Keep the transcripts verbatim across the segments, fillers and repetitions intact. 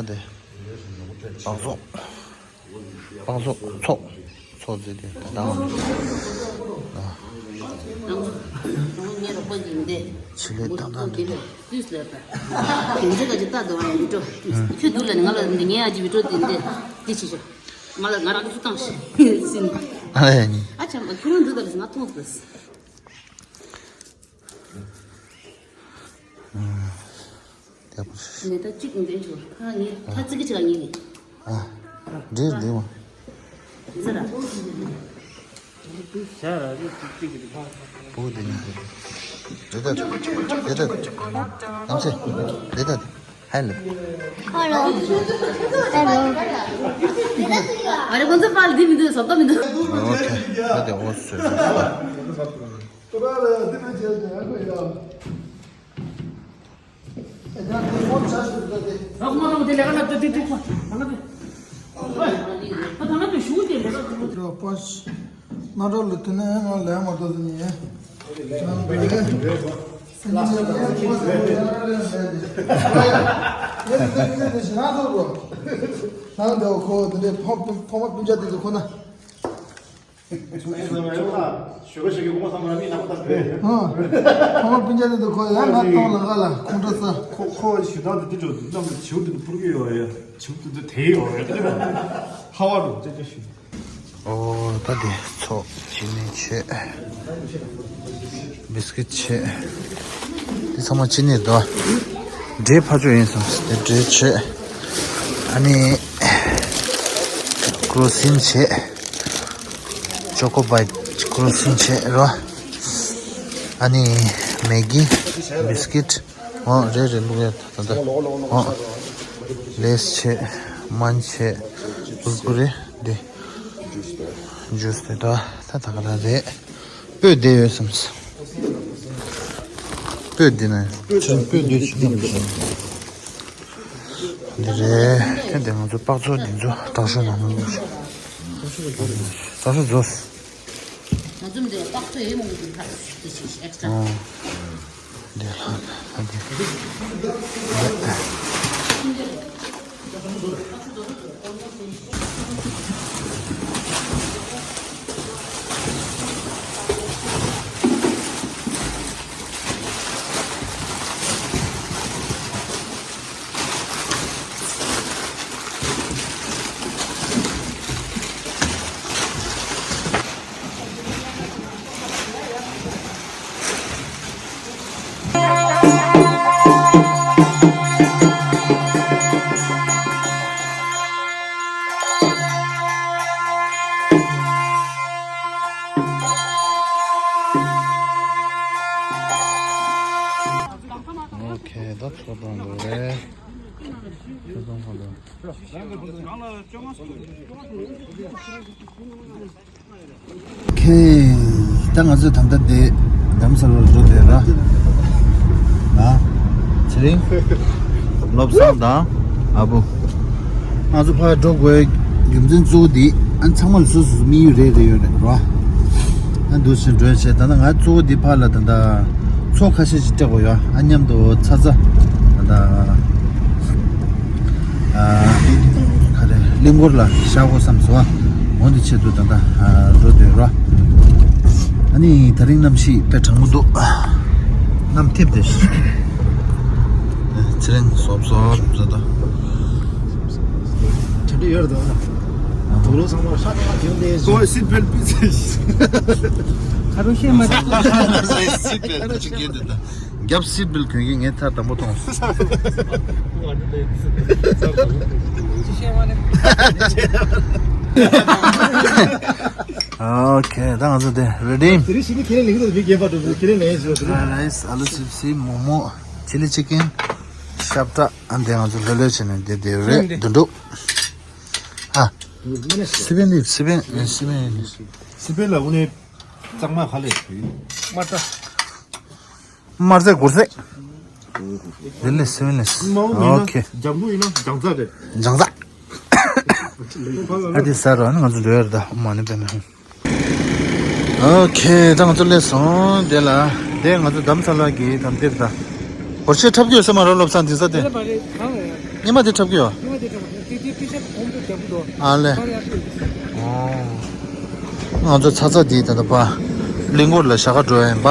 དེ། བང་སོ། བང་སོ་ཚོགས། ཚོགས་རྫས་དེ་ད་ལྟ་འོང་། ང་རོགས་པ་ཡིན་ཏེ། ཆེད་ལས་བཏང་སྟངས་དེ་འདྲ། དུས་ལ་ད། དེ་ཚོ་ག་ཅིག་ལྟ་འདུག་ཨ་ཡ་བི་ཀྲོ། ཁྱོད་འདུག་ལ་ནི་ང་ལ་འདི་ངའི་ཨ་ཅི་བི་ཀྲོ་དེ་འདི་འདི་ཆེ་ཤོས། ང་ལ་ང་རང་གི་ཚུར་བཏང་ཤིག་ཟིན། ཨ་ཡ་ནི། ཨ་ཅག་མ་ཁྱོད་རང་འདུག་ད་ལ་ང་མཐོང་ཐུབ། ཡག་པོ་ཞིག་ནས་ད་གཅིག་འདོན་ཆོག་ད་ངས་ད་ཙི་གི་ཅིག་ལ་ངས་ནས། ཨ། འདྲེ་འདྲེ་མ། ཟེར་ར། བུ་འདི་ནི། རེད་ད། རེད་ད། ཨམ་སེ། རེད་ད། ཧེ་ལོ། ཧེ་ལོ། ཧེ་ལོ། ཨ་རེ་ཁོང་ཚོ་པར་འདི་མི་འདུག་བཟོ་ལྟ་མི་འདུག་ཨོ་ཁེ། ད་དེ་ཨོ་སོ་སོ། རོགས་པ་ལ་དེ་ནས་ང་ལས་མ་གཏོགས་ཟིན་ཡིན། ཨ། ཕ་མ་སྤུན་ཀྱག་དེ་ཚོ་ཁོ་ཡང་ང་གཏོང་ལ་ང་ལ་ཁོང་ཁྲོ་ཟ། ཁོ་ཁོ་ཞུ་དག་དེ་འདྲ་འདུག་ནམ་ཞུ་དེ་འཕུར་གི་ཡོད་ཡ། ཞུ་དེ་འདྲ་དེ་ཡོད་ཡ། ཧ་བ་རུ་ཅེ་ཅེ་ཞུ། ཨོ་ད་དེ་ཚོགས་ཅི་ནས་བྱེད། བིས་ཀིཊ་བྱེད། དེ་ཚང་མ་ཅི་ནས་འདུག་འབྲས་ཕ་ཆོས་ཡིན་སམ་དེ་འབྲས་བྱེད། ཨ་ནི་ཀྲོ་སིན་བྱེད། ཅོ་ཀོ་བའེ་ཊི་ཀྲོ་སིན་བྱེད་རོ། ཨ་ནི་མེ་གི། བིས་ཀིཊ། འོ་རེད་རེད་ལུག་རེད་ད་ད། འོ། ལེས་བྱེད། མན་བྱེད། ཀུར་ཀུ་རེ་འདི། ཇུས་དེ་ད་ད་ད་ག་ད་རེད། སྤོས་བསྡད་ཡོད་སམ། སྤོས་བསྡད་ན་ཡང་ཕྱིར་སྤོས་བསྡད་ཆོག་གི་མི་འདུག་འདི་རེད། དེ་འདི་ང་ཚོ་པགས་མཚོ་འདི་ཚོ་དྲག་ཤོས་ནང་ལ་དྲག་ཤོས་རྫོགས། ང་ཚོ་འདི་པགས་མཚོ་ཡེ་མོ་འདི་ལྷག་འདི་ཞིག་ཨེག་སི་ཊྲ། འདི་ལྷག་འདི། ཨོ་ཁེ། ད་ཚོགས་གཏོང་དགོས་རེད། ཚོགས་གཏོང་ག་ལ། ཁེ། ད་ང་ཚོས་ད་ལྟ་དེ་རྡ་རམ་ས་ལར་འགྲོ་བསྡད་ར། ང་། ཚེ་རིང་། བློ་བཟང་དང་། ཨ་བུ། ང་ཚོ་ཕར་འགྲོ་དགོས་རྒྱུ་མཚན་གཙོ་བོ་འདི་ཨ་ཚང་མ་ལ་སོ་སོ་སོ་དམིགས་ཡུལ་རེ་རེ་ཡོད་རེད་ར། ཨ་འདུག་སེ་འགྲོ་བྱས་ད་ལྟ་ང་གཙོ་བོ་འདི་ཕར་ལ་ད་ལྟ་ཚོགས་ཁ་ཤས་ཤིག་སྤྲད་དགོས་ཡོད། ཨ་མཉམ་དུ་ཚ་ཚ་ད་ལྟ་ཨ་ག་རེ་གླིང་སྐོར་ལ་བཞག་དགོས་བསམ་སོང་། ཨ་འོ་འདི་ཆེད་དུ་ད་ལྟ་ཨ་འགྲོ་འདོད་ར། ཨ་ནི་དེ་རིང་གནམ་གཤིས་དཔེ་གྲང་མོ་འདུག་གནམ་འཐིབས་བསྡད་ཤག་ཚེ་རིང་སོབ་སོབ་ཟེར་ད། གྲ་སྒྲིག་ཡོད་རེད་དོ། དུག་ལོག་ཚང་མ་ཧྲ་ཧྲ་གྱོན་བསྡད་ཤག་ཁོ་སིཊ་བེལ་ཕུད་ཚེ། ཁ་རུ་ཤེས་མ་ཐུབ། སིཊ་བེལ་ཅིག་གྱོན་དེ་ད། རྒྱབ་སིཊ་བེལ་གྱོན་གྱིན་ངས་ཐག་དམ་པོ་མཐོང་སོང་། ཅི་བཤད་མ་རེད། ཨོ་ཁེ། ད་ང་ཚོ་དེ་རེ་ཌི། དེ་རིང་ཕྱི་ནས་ཁས་ལེན་ལེགས་འདུག་མི་རྒན་པ་འགྲོ་དགོས་ཁས་ལེན་ལེགས་ཞུ། ཕ་རའི་རའི་སི། ཨ་ལུ་སིབ་སི། མོག་མོག་ཆི་ལི་ཆི་ཀན། ཤབ་ཏྲ། ཨ་འདི་ང་ཚོ་ལྷོད་ལྷོད་བྱས་ནས་བསྡད་བསྡད་ཡོད་རེད། དུ་འགྲོ། ཨ། སི་པན་ལིབ། སི་པན། སི་པན། སི་པན་ལ་དངོས་གནས་གཙང་མ་ག་ལས་བྱུང་། དམར་སྒྲ། དམར་ཟས་གུར་ཟས། ལེ་ལེ་སི་པན་ལིབ། མ་འོངས་ཨོ་ཁེ། འཇམ་པོ་ཡིན་ན་ལྗང་རྩ་རེད། ལྗང་རྩ། ཨ་འདི་ཟ་རོགས། ཨ་ནི་ང་ཚོ་འགྲོ་ཡ་རེད་ད། མ་ནི་པན་ལ། ཨོ་ཁེ། ད་ང་ཚོ་སླེབས་སོང་། དེ་ལ་དེ་ང་ཚོ་རྡ་རམ་ས་ལ་གི་དམ་དེར་ད། སྒོར་གཞས་འཁྲབ་རྒྱུ་ཡོད་ས་མ་རེད། བློ་བཟང་དེང་སང་དེ། རེད་པ་རེད། གང་རེད། ཉི་མ་དེ་འཁྲབ་ཀྱི་ཡོད། ཉི་མ་དེ་འཁྲབ་ཀྱི་ཡོད། དེ་དེ་པི་ཤ་གོང་དུ་རྒྱབ་ཀྱི་འདུག་ཨ་ལེ། ཨོ། ང་ཚོ་ཚ་ཚ་འདི་ད་ལྟ་པ། གླིང་སྐོར་ལ་ཞྭ་ཁ་འགྲོ་ཡ་ཡིན་པ།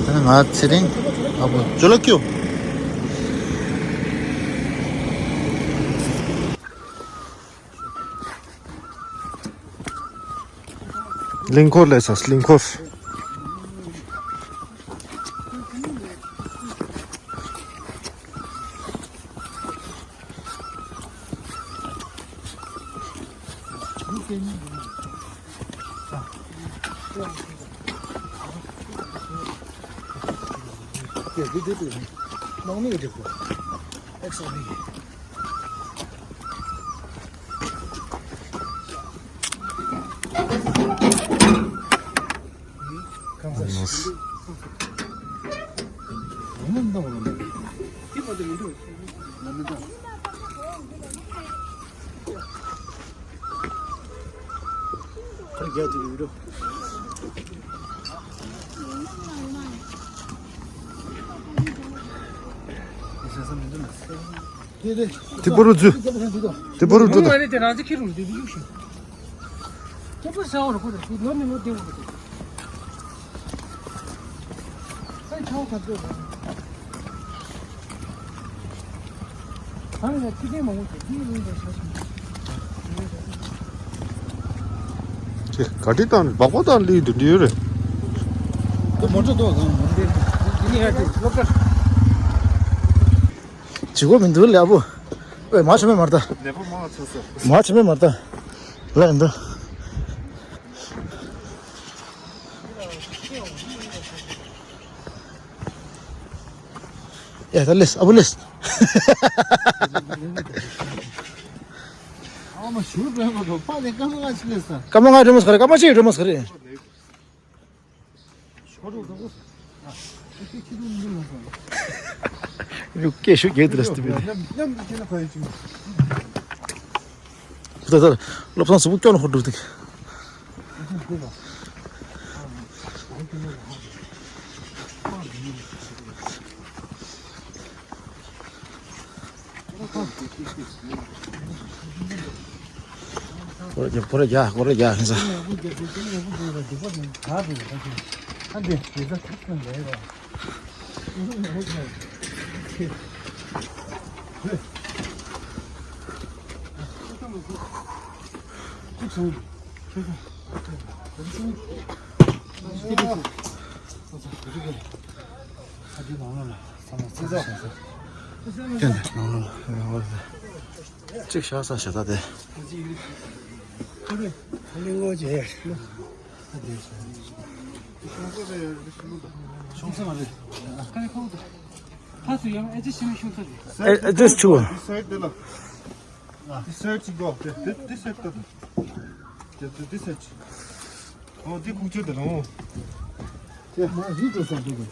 ད་ནི་ང་ཚེ་རིང་། ཨ་བུ་ཇོ་ལ་ཀྱུ། གླིང་སྐོར་ལས་ས་གླིང་སྐོར། དེ་པོ་རུ་འཛུལ། དེ་པོ་རུ་འགྲོ་དང་། ང་ནི་དེ་རང་ཚོ་ཁྱེར་རུ་འདུག་ཡུག་ཤིང་། དེ་པོ་ཟ་བར་ཁོ་རེ་ལོ་ནི་ལོ་བདེ་བོ་རེད། ཨེ་ཆའོ་ག་ཚོད་རེད། ཨ་ནི་ཁྱི་ལྡན་མང་པོ་ཞིག་ཁྱི་ལུང་པའི་ས་ཞིང་། ཅེ་ག་དྲི་དང་སྦག་སྦག་དང་ལི་དུ་འདྲི་ཡོད་རེད། དེ་མོ་ཊ་ཏོག་དང་མོ་ཊ་དེ་ནི་ཡ་དེ་སློབ་གྲྭ། བྱེད་སྒོ་མི་འདུག་ལས་ཨ་བུ། ཨོའི་མ་ཆེ་མེད་མ་རེད་ད། ལས་པོ་མང་ཆེ་སོ། མ་ཆེ་མེད་མ་རེད་ད། ལས་འདུག་ཡ་ད་ལེས་ཨ་བུ་ལེས། ཨ་མ་ཞུ་བས་མ་གཏོགས་ཕ་ནས་སྐར་མ་ལྔ་ཅིག་ལེས་ས། སྐར་མ་ལྔ་རེ་མོ་ཟ་རེ་སྐར་མ་གཅིག་རེ་མོ་ཟ་རེ། རུ་སྐད་ཤུགས་རྒྱག་དུས་ལ་སྟུ་བི། ད་ད་བློ་བཟང་གཟུགས་པོ་སྐྱོ་ན་ཧོ་འགྲོ་འདུག་ཀོ་རེ་རྒྱ་ཀོ་རེ་རྒྱ་ཀོ་རེ་རྒྱ་ཧིན་ས། གཅིག་བཞག་ས་ཞེ་ད་དེ། ཤོང་ས་མ་རེད། ཨེ་ཨེ་ཇེས་ཆུ། This side དེ་ལ། This side ཅིག་གོ། དེ་དེ་this side ད། དེ་དེ་this side ཅིག་ཨོ་དེ་ཁུག་ཆོད་དེ་ལ་ཨོ། དེ་མ་ཡིན་དུ་ས་དེ་གི།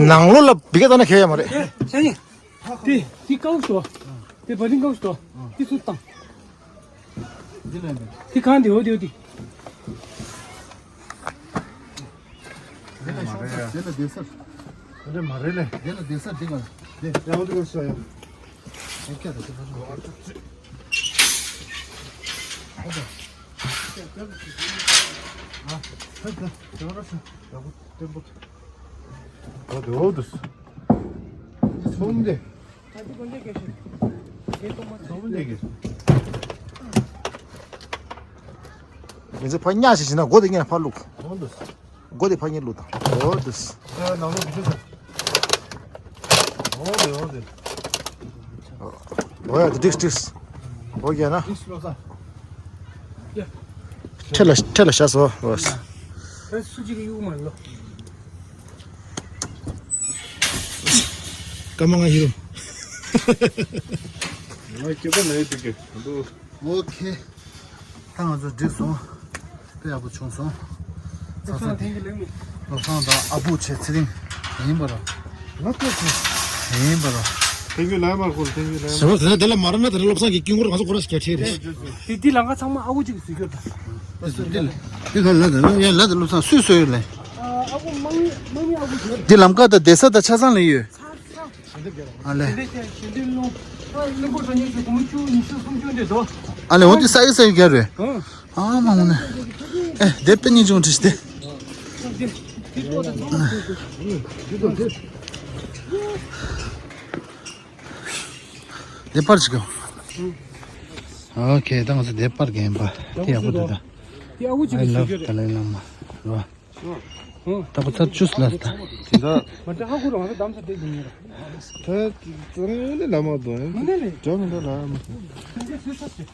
ནང་ལོགས་ལ་བི་ག་ད་ན་ཁེལ་ཡ་མ་རེད། ཨེ་ཤ་ཉེ། དེ་དེ་ཀའུ་ཤོ། དེ་བ་ལིང་ཀའུ་ཤོ། དེ་སུ་བཏང་། འདི་ལ་ཡིན། དེ་གང་དེ་འོ་དེ་འོ་དེ། དེ་ལ་ཤོང་ས་དེ་ལ་བསྡད་ས། དེ་མ་རེད་ལེ། དེ་ལ་བསྡད་ས་དེ་ག་ལ། དེ་ཡང་འོ་དེ་ག་ཤོ་ཡ། ཨེ་ཀྱ་ད་དེ་ག་ཤོ། ཨ་ཧ་ད་དེ་ག་ཤོ་ཡ་གོ་དེ་འབོ། འོ་དེ་འོ་དེ། ཚོང་དེ། མི་ཚེ་ཕར་གཉའ་ཞིག་བྱེད་ན་སྒོ་དེ་གཉའ་ཕར་བླུགས། སྒོ་དེ་ཕར་གཉའ་བླུགས་དང་། འོ་དུ། འོ་ཡ་དེ་འགྲིག་འགྲིག་འོ་ཡ་ན། ཁྲེ་ལ་ཁྲེ་ལ་བཞག་སོ། སྐར་མ་ལྔ་ཡིན་རུང་། ང་སྐྱེ་པ་ན་ཡོད་དུ་གི་འདུག་ཨོ་ཁེ། ད་ང་ཚོ་འགྲིག་སོང་། དཔེ་ཡག་པོ་བྱུང་སོང་། ཚ་ཚ་དེ། བློ་བཟང་དང་ཨ་བུ་བྱས་ཚེ་རིང་། ཡིན་པ་ར། ལབ་ཐུབ་སོང་། ཡིན་པ་ར། ཐེངས་རྒྱུ་ལ་མར་ཁོ་ལ་ཐེངས་རྒྱུ་ལ་མར། ཟེར་བ་དེ་ནས་དེ་ལ་མ་ར་ན་དེ་ལ་བློ་བཟང་གི་དཀྱིལ་འཁོར་ང་ཚོ་ཁོ་ར་ཞིག་ག་ཁྲིད་རེད། དེ་དེ་ལམ་ཁ་ཚང་མ་ཨ་བུ་གཅིག་གིས་བཟོས་རྒྱུ་རེད། དེ་ལ་དེ་ལ་ཡ་ལ་དེ་བློ་བཟང་སུས་བཟོས་ཡོད་ལེ། ཨ་ཨ་བུ་དམག་མི་དམག་མི་ཨ་བུ་གཅིག་དེ་ལམ་ཁ་དང་བསྡད་ས་དང་ཆ་ཚང་ལ་ཡོད། ཚ་ཚ། ཨ་ལེ། དེ་འདྲ་ཞལ་འདོན་སློང་། གླིང་སྐོར་གྲོང་ཉེ་ཚོ་སྒོར་མོ་བཅུ་ཉི་ཤུ་སུམ་ཅུ་འདྲ་འདུག་ཨ་ལེ་འོ་དེ་ས་ཡི་ས་ཡི་རྒྱ་རེད། ཨ་མ་འོ་ནས། ཨེ་དེ་པེ་ཉིན་ཅུང་བྲིས་ཏེ། དེ་པར་ཅིག་ཨོ་ཁེ་ད་ང་ཚོ་དེ་པར་གན་པ་དེ་ཡག་པོ་འདུག་ད། དེ་ཨ་བུ་ཅིག་I love Dalai Lama རོ། ད་པ་ཚར་བཅུ་ལ་ད། དེ་འདྲ། མ་ཏྲ་ཧ་གོ་རང་ད་དམ་ས་དེ་ཡིན་ཡ། ད་ཙང་ནས་ལ་མ་དོ་ཡིན། མ་ནས་ནས། འགྲོ་མི་འགྲོ་ལ།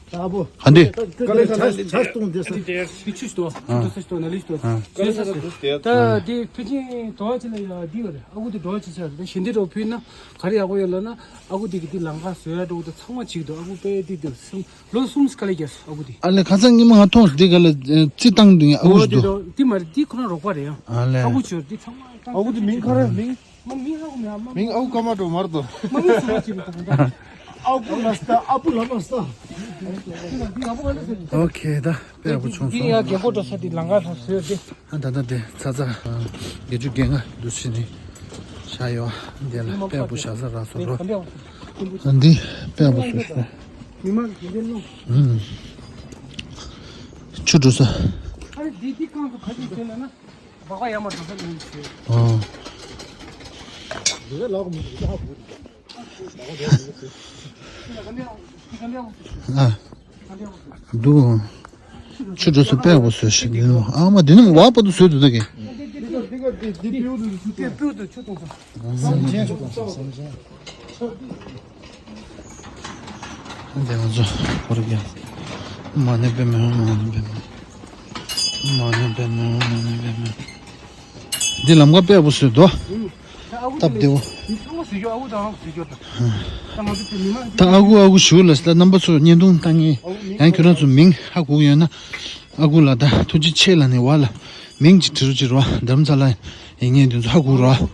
ད་བོ། ཧ་འདི། ཀ་ལེ་ཆ་ཆ་སྟོང་དེ་ས། དེ་ཆུ་ཆུ་ཏོ། ཆུ་ཏོ་ས་ཏོ་ན་ལི་ཏོ། ཀ་ལེ་ཆ་ཏོ་དེ། ད་དེ་ཕི་ཅིན་དོ་ཅི་ལ་ཡ་དེ་བ་རེད། ཨ་ཁུ་དེ་འགྲོ་ཅི་ཆ་རེད། ཞིན་དེ་འགྲོ་ཕུལ་ན་ག་རེ་ཡག་པོ་ཡོད་ལ་ན། ཨ་ཁུ་དེ་གི་དེ་ལང་ཀ་བཟོ་ཡ་འགྲོ་དེ་ཚང་མ་ཅིག་ཏོ། ཨ་ཁུ་པེ་དེ་དེ་སམ། ལོ་གསུམ་སྐ་ལེ་རྒྱས་སོ་ཨ་ཁུ་དེ། ཨ་ལེ་ཁ་སང་ཉི་མ་ང་མཐོང་སོང་དེ་ག་ལ་རྩི་བཏང་དུས་ཨ་ཁུ་ཞིག་འདུག་དེ་མ་རེད། དེ་ཁོ་རང་རོགས་པ་རེད་ཡང་། ཨ་ལེ། ཨ་ཁུ་ཆོར་དེ་ཚང་མ་བཏང་། ཨ་ཁུ་དེ་མིང་ག་རེ་མིང་། མ་མིང་ཧ་གོ་མེད་ཨ་མ་མིང་ཨ་ཁུ་ཀ་མ་འགྲོ་མར་དོ། མ་མིང་སུ་མ་ཅི་རུ་དང་ད། ཨ་ཁུ་ལ་སྟ་ཨ་ཁུ་ལ་མ་སྟ། ཨོ་ཁེ་ད་དཔེ་ཡག་པོ་བྱུང་སོང་། དེ་ཡ་རྒན་གོག་འགྲོ་ས་དེ་ལང་ཀ་ལ་བཟོས་ཏེ། ཨ་ད་ད་དེ་ཚ་ཚ་བརྒྱད་ཅུ་གྱ་ལྔ་འདུག་ཕྱི་ནས་བཞག་ཡོད། འདི་ལ་དཔེ་ཡག་པོ་བཞག་ས་རག་སོང་རོ། ཨ་འདི་དཔེ་ཡག་པོ་བཟོས་སོང་། མི་མང་གི་འདི་ལོ། ཨུམ། ཆུ་འགྲོ་ས། ཨ་རེ་འདི་འདི་གང་དུ་ཁ་ཅིག་བྱས་ལ་ན། སྦག་སྦག་ཡར་མར་འགྲོ་ས་ཡིན་ཞེས། ཨོ། འདི་ག་ལག་མི་འདུག་ཧ་གོ་འདུག་ཨ། འདུག་ཆུ་འགྲོ་ས་དཔེ་ཡག་པོ་བཟོས་ཤིག་འདི་ནི་ཨ་མ་འདི་ནི་བ་པ་དུ་བཟོས་འདུག་ད་གི། འདི་ང་ཚོ་སྐོར་རྒྱག་མ་ཎི་པདྨེ་ཧཱུྃ། མ་ཎི་པདྨེ་ཧཱུྃ། མ་ཎི་པདྨེ་ཧཱུྃ། མ་ཎི་པདྨེ་ཧཱུྃ། འདི་ལམ་ཁ་དཔེ་ཡག་པོ་བཟོས་འདུག་སྟབས་བདེ་བོ། ད་ཨ་ཁུ་ཨ་ཁུ་ཞུ་ལ་ད་རྣམ་པ་ཚོ་བརྙན་ཐུང་ལྟ་མཁན་ཡང་ཁྱོད་རང་ཚོ་མིང་ཧ་གོ་གི་ཡོད་ན་ཨ་ཁུ་ལ་ད་ཐུགས་རྗེ་ཆེ་ལ་ནས་བ་ལ་མིང་ཅིག་བྲི་རོགས་བྱེད་རོགས། རྡ་རམ་ས་ལ་ཡིན་མཁན་དེ་ཚོ་ཧ་གོ་རོགས།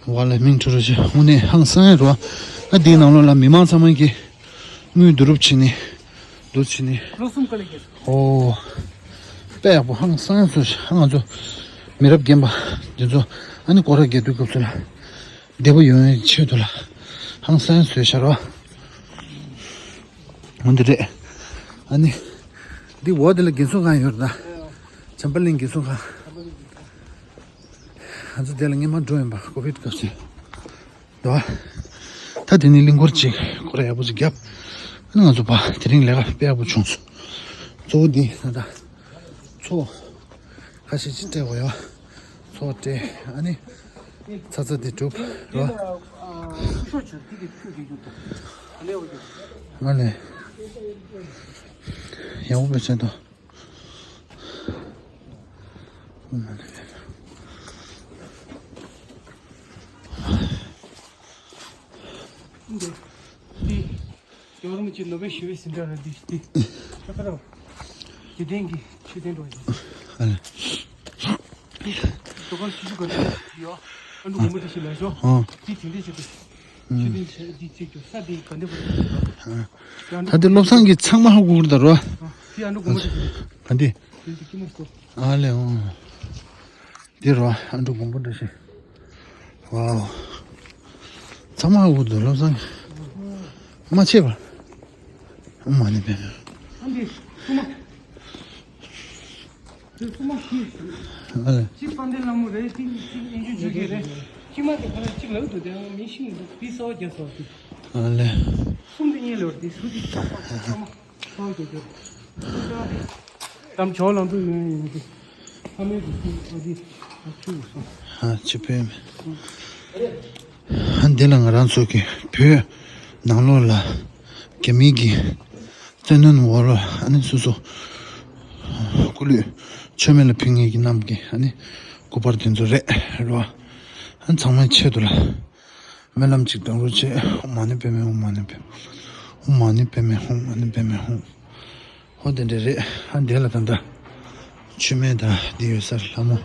བ་ལ་མིང་བྲི་རོགས་བྱེད། དངོས་གནས་ཧང་སང་རོགས། ཨ་དེའི་ནང་ལོགས་ལ་མི་མང་ཚང་མ་གིས་དངུལ་བསྡུ་རུབ་བྱས་ནས་བསྡུ་བྱས་ནས། ལོ་གསུམ་ཀ་ལ་རྒྱས། ཨོ། དཔེ་ཡག་པོ་ཧང་སང་བཟོས་ཤག་ང་ཚོ་མི་རབས་རྒན་པ་འདི་ཚོ་ཨ་ནི་སྐོར་ར་རྒྱག་དུས་སྐབས་སུ་ལ་བདེ་པོ་ཡོང་བའི་ཆེད་དུ་ལ་ཧང་སང་བཟོས་ཤག་རོ། འོ་འདི་རེད། ཨ་ནི་འདི་འོག་འདི་ལ་རྒན་གསོ་ཁང་ཡོད་རེད་ད། བྱམས་པ་གླིང་རྒན་གསོ་ཁང་། ང་ཚོ་དེ་ལ་སྔོན་མ་འགྲོ་ཡིན་པ་ཀོ་བིད་སྐབས་སུ། འདུག་བ། ད་དེ་ནི་གླིང་སྐོར་ཅིག་སྐོར་ཡག་པོ་ཅིག་བརྒྱབ། ཨ་ནི་ང་ཚོ་ཕ་དེ་རིང་ལས་ཀ་དཔེ་ཡག་པོ་བྱུང་སོང་། གཙོ་བོ་འདི་ད་ལྟ་མཚོ་ཁ་ཤས་ཅིག་སྤྲད་དགོས་ཡོད། མཚོ་སྤྲད་ཨ་ནི་ཚ་ཚ་དེ་གྲུབ་རོ། ཨ་ལེ། ཡག་པོ་བྱས་འདུག་འདི། ཡོ་རོབ་ཀྱི་ནོ་བེལ་ཞི་བའི་ཟིན་བྲིས་རེད་འདི་འདི། ཁྱོད་ཁ་རོ། དགེ་ལྡན་གྱི་མཆོད་རྟེན་འགྲོ་ཡིན། ཨ་ལེ། འདི། དོ་ཁང་ཆུ་ཆུ་ག་འདྲ་ཡོད། ཨ་འདུ་སྒོ་མོ་དེ་ཞིག་ལ་ཤོག་ཨ། འདི་དེ་འདྲས་བྱེད་དུ། མཆོད་རྟེན་བྱེད་འདི་བྱེད་རྒྱུ་ས་འདི་ག་འདྲས་པོ་རེད། ད་འདི་བློ་བཟང་གིས་ཚང་མ་ཧ་གོ་གི་རེད་ད་རོ། འདི་ཨ་འདུ་སྒོ་མོ་དེ་ཞིག་ག་འདི། འདི་འདི་ཀི་མོ་སྟོ། ཨ་ལེ་ཨོ། འདི་རོ་ཨ་འདུ་སྒོ་མོ་འདྲ་ཞིག་ཝའོ། ཚང་མ་འུ་དུ་བློ་བཟང་། མ་ཆེ་བ། ཨ་མ་ནི་བེ། ཨ་འདི་སུ་མ། དེ་སུ་མ་ཤི། ཨ་ལེ། གཅིག་དཔལ་ལྡན་ལྷ་མོ་རེད། གཅིག་གཅིག་ཨེ་འཇུ་ཇུ་གི་རེད། གཅིག་མ་དེ་ཁ་ལ་གཅིག་ལ་འུ་དུ་དེ་མི་ཤི་མི་འདུག་དེ་གསོལ་བ་རྒྱབ་སོང་དེ། ཨ་ལེ། གསུམ་དེ་གཉིས་ལོར་དེ་སུ་དེ་ཚང་མ། ཨ། འདི་ལ་ང་རང་ཚོ་གི་བོད་ནང་ལོགས་ལ་རྒྱ་མི་གི་བཙན་གནོན་འོག་ལ་ཨ་ནི་སོ་སོ་སྐུ་ལུས་མཆོད་མེ་ལ་ཕུལ་མཁན་གྱི་རྣམས་ཀྱི་ཨ་ནི་སྐུ་པར་དེ་ཚོ་རེད་རོ། ཨ་ནི་ཚང་མའི་ཆེད་དུ་ལ། སྨོན་ལམ་གཅིག་གཏོང་རོགས་བྱེད། ཨོཾ་མ་ཎི་པདྨེ་ཧཱུྃ། མ་ཎི་པདྨེ། ཨོཾ་མ་ཎི་པདྨེ་ཧཱུྃ། མ་ཎི་པདྨེ་ཧཱུྃ། ཧོ་དེ་འདྲ་རེད། ཨ་འདི་ལ་ད་ལྟ་མཆོད་མེ་དང་འདི་ཡོད་ས་རེད་ལྷ་མོ།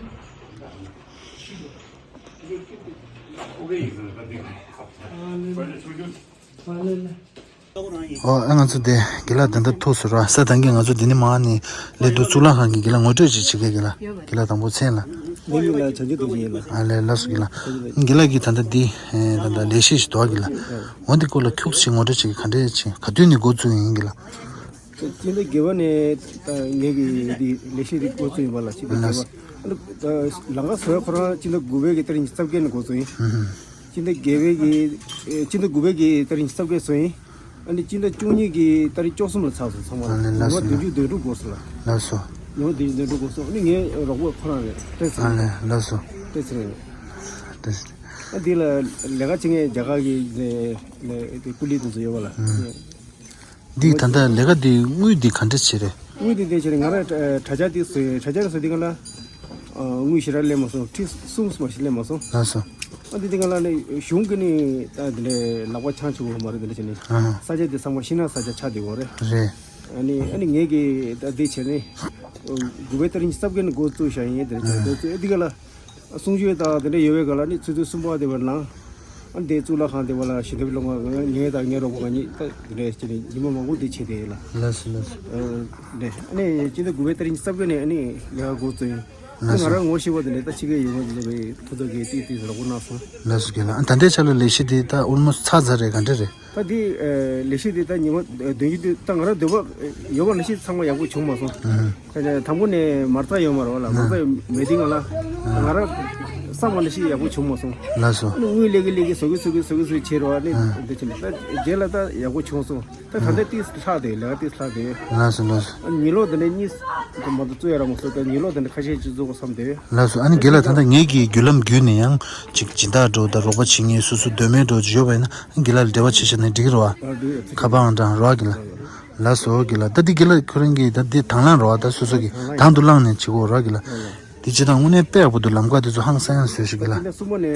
ཨོ་ཨ་ང་ཚོ་དེ་དགེ་ལགས་ད་ལྟ་ཐུག་སོང་ར། ས་དང་གི་ང་ཚོ་འདི་ནས་མར་ནས་སླེབས་དུས་གཙུག་ལག་ཁང་གི་དགེ་ལགས་ངོ་སྤྲོད་ཅིག་བྱེད་གི། དགེ་ལགས་དགེ་ལགས་དང་པོ་མཚན་ལ། ངའི་མིང་ལ་བྱང་ཆུབ་རྡོ་རྗེ་ཡིན་ལགས། ཨ་ལས་ལགས་སོ་དགེ་ལགས། དགེ་ལགས་ཀྱིས་ད་ལྟ་འདི་ད་ལྟ་ལས་གཞི་ཞིག་འདུག་དགེ་ལགས། འོ་འདི་སྐོར་ལ་ཁྱུག་ཅིག་ངོ་སྤྲོད་ཅིག་ག་འདྲས་ཅིག་ག་དུས་ནས་འགོ་བཙུགས་ཡིན་དགེ་ལགས། སྤྱི་ཟླ་བརྒྱད་པ་ནས་ད་ངེད་ཀྱི་འདི་ལས་གཞི་འདི་འགོ་བཙུགས་ཡིན་པ་ལགས། སྤྱི་ཟླ་བརྒྱད་པ། ཨ་ནི་ལམ་ཁ་བཟོ་ཡ་ཁོ་རང་སྤྱི་ཟླ་དགུ་པའི་གི་ཏ་རིག་ཉི་ཤུ་རྩ་བརྒྱད་ནས་འགོ་བཙུགས་ཡིན། སྤྱི་ཟླ་བརྒྱད་པའི་གི་ཨེ་སྤྱི་ཟླ་དགུ་པའི་གི་ཏ་རིག་ཉི་ཤུ་རྩ་བརྒྱད་བཟོས་ཡིན། ཨ་ནི་སྤྱི་ཟླ་བཅུ་གཉིས་ཀྱི་ཏ་རིག་བཅུ་གསུམ་ལ་ཚར་སོང་ཚང་མ། ཨ་ལས་ལགས་སོ། ཉི་མ་བདུན་ཅུ་དོན་དྲུག་འགོར་སོང་ལགས། ལགས་སོ། ཉི་མ་བདུན་ཅུ་དོན་དྲུག་འགོར་སོང་། ཨ་ནི་ངའི་རོགས་པ་ཁོ་རང་རེད། བཀྲ་ཚེ་རིང་། ཨ་ལས་ལགས་སོ། བཀྲ་ཚེ་རིང་རེད། ཨ་འདི་ལ་ལས་ཀ་བྱེད་མཁན་རྒྱ་གར་གྱི་ལས་ལས་དེ་ཀུ་ལི་དེ་ཚོ་ཡོད་པ་ལགས། འདི་ད་ལྟ་ལས་ཀ་འདི་དངུལ་འདི་ག་འདྲ་བྱེད་རེད། དངུལ་འདི་འདི་བྱེད་རེད། ང་རང་དྲ་རྒྱ་འདི་བཟོས། དྲ་རྒྱ་བཟོས་དུས་སྒང་ལ་དངུལ་ཞེ་དྲག་སླེབས་མ་སོང་། ཁྲི་གསུམ་ཙམ་ཞིག་སླེབས་མ་སོང་། ལགས་སོ། ཨ་འདི་དུས་སྒང་ལ་ནི་གཞུང་གི་ནི་ད་འདི་འདྲའི་ལག་པ་འཆང་ཆོག་གི་མ་རེད། འདི་འདྲ་བྱས་ནས་ཨ་ས་ཆ་འདི་ཚང་མ་ཤིང་ནགས་ས་ཆ་ཆགས་བསྡད་ཡོད་རེད། རེད། ཨ་ནི་ཨ་ནི་ངེད་ཀྱིས་ད་འདི་བྱས་ནས་དགུ་པའི་ཏ་རིག་ཉི་ཤུ་རྩ་བརྒྱད་ནས་འགོ་བཙུགས་བཞག་ཡིན། འདི་འདྲ་བྱས་འགོ་བཙུགས། ཨ་འདི་ག་ལ་གསུང་ཆོས་དང་དེ་འདྲ་ཡོད་པའི་སྒང་ལ་ནི་ཆུ་ཚོད་གསུམ་པ་དེ་བར་ལངས། ཨ་ནི་དེ་གཙུག་ལག་ཁང་དེ་བར་ལ་ཞལ་འདེབས་སློང་བ་ངས་དང་ངའི་རོགས་པ་ང་གཉིས་ད་དེ་འདྲ་བྱས་ནས་ཉི་མ་མང་པོ་དེ་བྱས་བསྡད་ཡོད་ལགས། ལགས་སོ་ལགས་སོ། ཨ་ནི་སྤྱི་ཟླ་དགུ་པའི་ཏ་རིག་ཉི་ཤུ་རྩ་བརྒྱད་ནས་ཨ་ནི་ལས་ཀ་འགོ་བཙུགས་ཡིན། ཨ་ལགས་སོ། ང་རང་ངོ་ཤེས་པ་དེ་འདྲ་ད་ཕྱི་རྒྱལ་ཡོད་མཁན་དེ་འདྲ་བའི་ཐུགས་ཚོད་ཀྱིས་ཏིག་ཏིག་རོགས་པ་གནང་སོང་། ལགས་སོ་རྒན་ལགས། ཨ་ད་ལྟའི་ཆ་ལ་ལས་གཞི་དེ་ད་ཨོལ་མོ་སི་ཚར་ཚར་རེད། ག་འདྲ་རེད། ད་འདི་ཨ་ལས་གཞི་འདི་ད་ཉི་མ་ཨ་འདོན་རྒྱུ་འདི་ད་ང་རང་འདོད་པ་ཡོད་པ་ནང་བཞིན་ཚང་མ་ཡག་པོ་བྱུང་མ་སོང་། ཨ་ད་དང་པོ་ནས་མ་རྩ་ཡོད་མ་རེད་པ་ལགས། མ་རྩ་ཡོད་མེད་དུས་སྒང་ལ་ང་རང་བསམ་པ་ནང་བཞིན་ཡག་པོ་བྱུང་མ་སོང་། ལགས་སོ། ཨ་ནི་དངུལ་ལེན་གི་ལེན་གི་བཟོ་གི་བཟོ་གི་བཟོ་གི་བཟོ་གི་བྱས་རེད་པ། ཨ་ནི་ཨ་འདི་བྱས་ནས་ད་རྗེས་ལ་ད་ཡག་པོ་བྱུང་སོང་། ད་ད་ལྟ་ཏིག་ལྷག་བསྡད་ཡོད། ལས་ཀ་ཏིག་ལྷག་བསྡད་ཡོད། ལགས་སོ་ལགས་སོ། ཨ་ནི་ཉིས་ལོ་དེ་འདྲ་གཉིས་མ་གཏོགས་བཙུགས་ཡ་རག་མ་སོང་། ད་ཉིས་ལོ་དེ་འདྲ་ཁ་ཤས་ཅིག་བཙུགས་དགོས་བསམ་བསྡད་ཡོད། ལགས་སོ། ཨ་ནི་རྒན་ལགས་ད་ལྟ་ངེད་ཀྱི་བརྒྱུད་ལམ་བརྒྱུད་ནས་ཡང་ཅིག་སྦྱིན་བདག་འདྲ་བོ་དང་རོགས་པ་བྱེད་མཁན་སོ་སོ་འདོད་མོས་འདྲ་བོ་ཅིག་ཡོད་པ་ཡིན་ན་རྒན་ལགས་ལ་འབྲེལ་བ་བྱས་བྱས་ནས་འགྲིག་གི་རེད་པ། ཨ་འགྲིག་ཡོད། ཁ་པར་ཨང་གྲངས་རེད་པ་རྒན་ལགས། ལགས་སོ་རྒན་ལགས། ད་འདི་རྒན་ལགས་ཁོ་རང་གིས་ད་འདི་དང་བླངས་རེད་པ། ད་སོ་སོ་གིས་དང་དུ་བླངས་ནས་བྱེད་དགོས་རེད་པ་རྒན་ལགས། འདི་བྱེད་སྟངས་དངོས་གནས་དཔེ་ཡག་པོ་འདུག་ལམ་ཁ་འདི་ཚོ་ཧང་སང་ཡང་བཟོས་ཤིག་རྒན་ལགས། དེ་འདྲ་གསུམ་པ་ནས་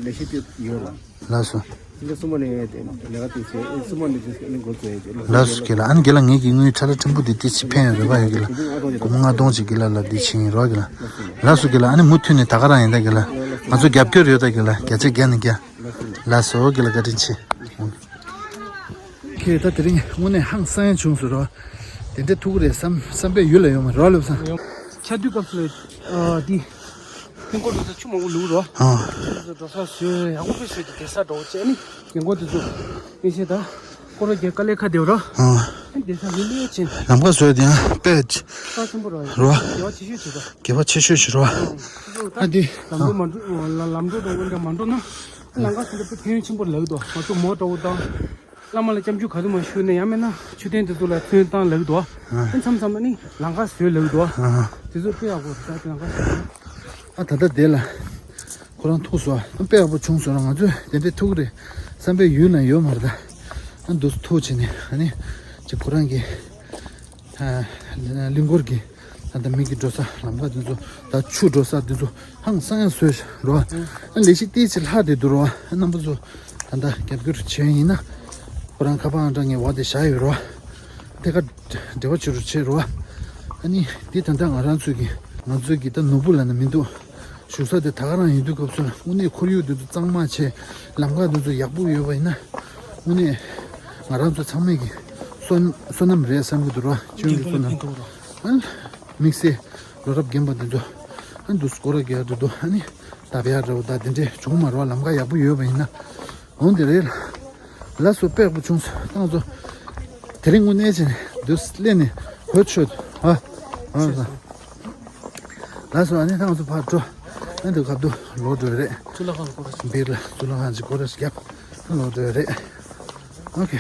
ལས་གཞི་དེ་ཡོད་རེད། ལགས་སོ། དེ་འདྲ་གསུམ་པ་ནས་ལས་ཀ་དེ་བྱས། གསུམ་པ་ནས་དེ་ནས་འགོ་བཙུགས་ཡོད། ལགས་སོ་རྒན་ལགས། ཨ་ནི་རྒན་ལགས་ངེད་ཀྱི་དངུལ་ཁྲ་ལ་ཕྲན་བུ་འདི་ཏོག་ཙམ་ཕན་ཡོན་རེད་པ་ཡོད་རྒན་ལགས། སྒོར་མོ་ལྔ་སྟོང་ཅིག་རྒན་ལགས་ལ་འདི་བྱིན་ཡིན་རོགས་རྒན་ལགས། ལགས་སོ་རྒན་ལགས། ཨ་ནི་མུ་མཐུད་ནས་ད་ག་རང་ཡིན་ད་རྒན་ལགས། ང་ཚོ་རྒྱབ་སྐྱོར་ཡོད་ད་རྒན་ལགས། བརྒྱ་ཆ་བརྒྱ་ནས་བརྒྱ། ལགས་སོ་རྒན་ལགས། བཀའ་དྲིན་ཆེ། ཁྱེད་ད་དེ་རིང་དངོས་གནས་ཧང་སང་ཡང་བྱུང་སོང་རོ། དེ་འདྲའི་ཐུག་གི་རེད་བསམ་བསམ་པའི་ཡུལ་ལ་ཡོད་མ་རོ་ལབ་སོང་། ཆར་དུས་སྐབས་སུ་ཨ་དེ་ཧིན་སྒོར་འགྲོ་ས་ཆུ་མང་པོ་བླུགས་རོ། ཨ་འགྲོ་ས་བཟོས་ཡག་པོ་བཟོས་ཏེ་བསྡད་ས་འགྲོ་བྱས་ནི་རྒན་གོག་དེ་ཚོ་མི་ཤེས་ད་སྐོར་ར་རྒྱག་དཀའ་ལས་ཁག་བསྡད་རོ། ཨ་བསྡད་ས་མི་ལོས་ཆེ། ལམ་ཁ་བཟོས་དེ་ཡང་དཔེ་རྩ་ཆེན་པོ་རོ་ཡིན། རོ། དགེ་བ་ཆེ་ཤོས་ཆེ་རོ། དགེ་བ་ཆེ་ཤོས་ཆེ་རོ། ཨ་དེ་ལམ་འགྲོ་མ་འགྲོ་ལམ་འགྲོ་དང་འོན་ཀྱང་མ་འགྲོ་ན། ལམ་ཁ་སོ་སོ་ཕན་ཡོན་ཆེན་པོ་ལགས་འདུག་ང་ཚོ་མོ་འདྲ་བོ་དང་། བླ་མ་ལ་སྐྱབས་འཇུག་ག་དུས་མ་ཞུ་ནས་ཡང་མིན་ན་མཆོད་རྟེན་དེ་ཚོ་ལ་ཚོན་བཏང་ལགས་འདུག་ཨ་མཚམས་མཚམས་ནི་ལམ་ཁ་བཟོས་ལགས་འདུག་ཨ་དེ་ཚོ་དཔེ་ཡག་པོ་རེད། ད་ལམ་ཁ་བཟོས། ཨ་ད་ལྟ་དེ་ལ་ཁོ་རང་ཐུག་སོང་། ཨ་དཔེ་ཡག་པོ་བྱུང་སོང་ར། ང་ཚོས་དེ་འདྲའི་ཐུག་གི་རེད་བསམ་པའི་ཡུལ་ན་ཡོད་མ་རེད་ད། ཨ་འདུག་ཐུག་བྱས་ནས་ཨ་ནི་ཅིག་ཁོ་རང་གི་ཨ་གླིང་སྐོར་གྱི་ད་ལྟ་མི་གི་འགྲོ་ས་ལམ་ཁ་འདི་ཚོ་ད་ཆུ་འགྲོ་ས་འདི་ཚོ་ཧང་སང་ཡང་བཟོས་རོ། ཨ་ལས་གཞི་ཏོག་ཙམ་ལྷག་བསྡད་འདུག་རོ། ཨ་རྣམ་པ་ཚོ་ད་ལྟ་རྒྱབ་སྐྱོར་བྱས་ཡིན་ན་ཁོ་རང་ཁ་པར་ཨང་གྲངས་ངས་འོག་དེ་བཞག་ཡོད་རོ། ཐད་ཀར་འབྲེལ་བ་བྱེད་རོགས་བྱེད་རོ། ཨ་ནི་འདི་ད་ལྟ་ང་རང་ཚོ་གི་ང་ཚོ་གི་ད་ནོར་བུ་ལབ་ན་མི་འདུག་བཞུགས་ས་དེ་ད་ག་རང་ཡིན་དུས་སྐབས་སུ་དངོས་གནས་ཁོར་ཡུག་འདི་ཚོ་གཙང་མ་བྱས་ལམ་ཁ་འདི་ཚོ་ཡག་པོ་ཡོད་པ་ཡིན་ན་དངོས་གནས་ང་རང་ཚོ་ཚང་མས་ཀྱི་བསོད་བསོད་ནམས་རེད་བསམ་གྱི་འདུག་རོ། སྤྱི་ཡོངས་ཀྱི་བསོད་ནམས། ཨ་དམིགས་བསལ་ལོ་རབས་རྒན་པ་འདི་ཚོ་ཨ་འདུག་སྐོར་ར་རྒྱག་འདུག་འདུག་ཨ་ནི་ད་བ་ཡག་འདྲ་བོ་ད་དེ་འདྲས་བྱུང་མ་རོ། ལམ་ཁ་ཡག་པོ་ཡོད་པ་ཡིན་ན་འོང་དེ་རེད། ལགས་སོ། དཔེ་ཡག་པོ་བྱུང་སོང་། ཏང་ཚོ་དེ་རིང་དངོས་གནས་བྱས་ནས་འདུག་སླེབས་ནས་གོ་ཆོད་ཨ་ཨ། ལགས་སོ། ཨ་ནི་ད་ང་ཚོ་ཕར་འགྲོ། ཨ་འདི་སྐབས་དུ་ལོག་འགྲོ་ཡི་རེད། གཙུག་ལག་ཁང་སྐོར་ར་ཞིག་འབིར་ལ་གཙུག་ལག་ཁང་ཅིག་སྐོར་ར་ཞིག་བརྒྱབ། ལོག་འགྲོ་ཡི་རེད། ཨོ་ཁེ།